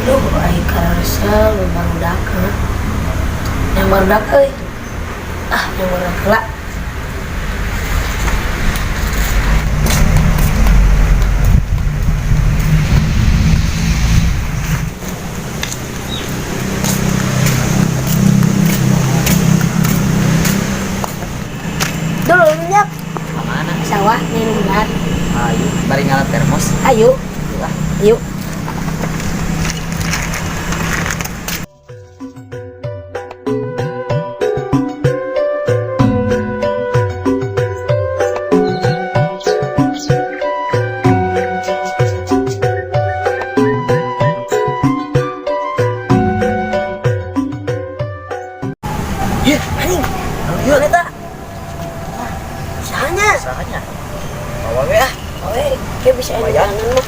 Duh, aing karasa lu barudak heuh. Yang barudak euy. Ah, yang barudak heula. Dulu minyak Kemana? sawah minum benar. Ayo, bari ngalat termos. Ayo, Lah, yuk. Ih, anjing. Ieu eta. Sahanya. Sahanya. Bawa we ah. Oke, kayak bisa Lumayan. jangan mah.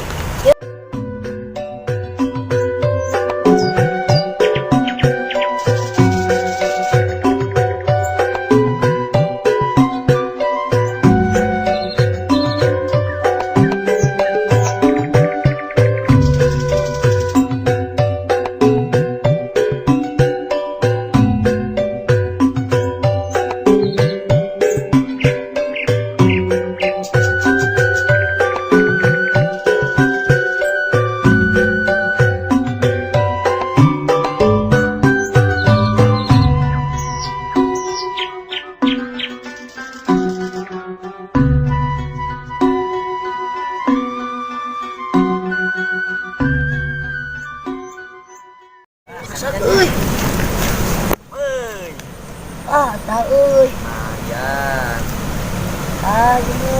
Kesel euy. Euy. Ah, tah euy. Lumayan. Ah, gini.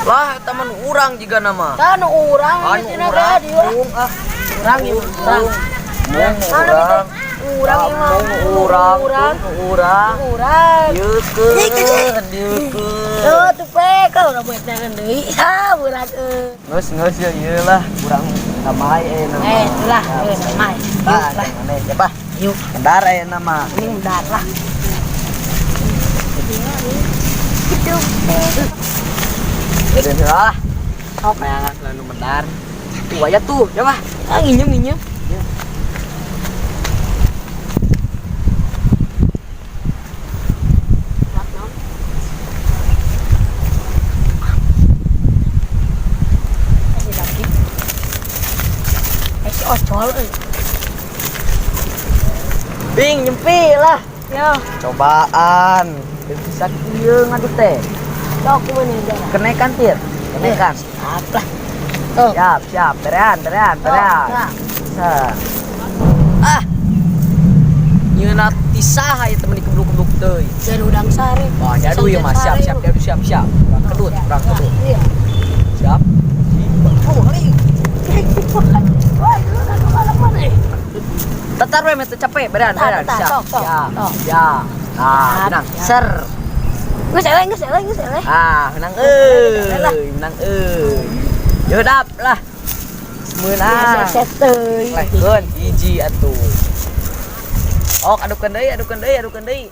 Lah, eta mah nu urang jiga nama. Tah nu urang Anu cenah urang, teh dia. mung ah. Urang ieu urang. Mung Mana urang. Urang ieu mah. Mung urang, Urang. nu urang. Urang. Dieukeun, dieukeun. Oh, tuh pe, kau udah buat tangan deui. Ah, berat euy. Geus geus ya ieu lah, urang damai eh nama. Eh, itulah, eh, damai. Tah, Yuk lah. jangan ya, Pak. Yuk, Kendar aya nama. ini bentar lah. Gitu. Udah lah. Sok. Mayangan selalu mendar. Tuh aya tuh, ya Pak. Ah, nginjem nginjem. Eh, si Ocol euy. Bing nyempi lah. Yo, Cobaan. Teu bisa kieu ngadu teh. sok kumaha jalan. Kenaikan tir. Kenaikan. Siap lah. Tuh. Siap, siap. Berean, berean, berean. Nah, Bisa. Ah. Nyeuna ti saha ieu temen dikebluk-kebluk teuy. dan udang sare. Wah, jadu ieu mah siap, siap, jadu siap, siap. Urang kedut, urang kedut. Iya. Siap. Oh, kali. Wah, lu kan kemana mana? Tetar we meh teu capek, berean, Tetar, berean. tetar, Siap, sok, sok, siap. sok. Siap. Nah, Siap, menang. siap. Ser. Geus eleh, geus eleh, geus eleh. Ah, menang euy, menang euy. Yodap lah. Meunang. Set teuy. Lehkeun hiji atuh. Ok, adukeun deui, adukeun deui, adukeun deui.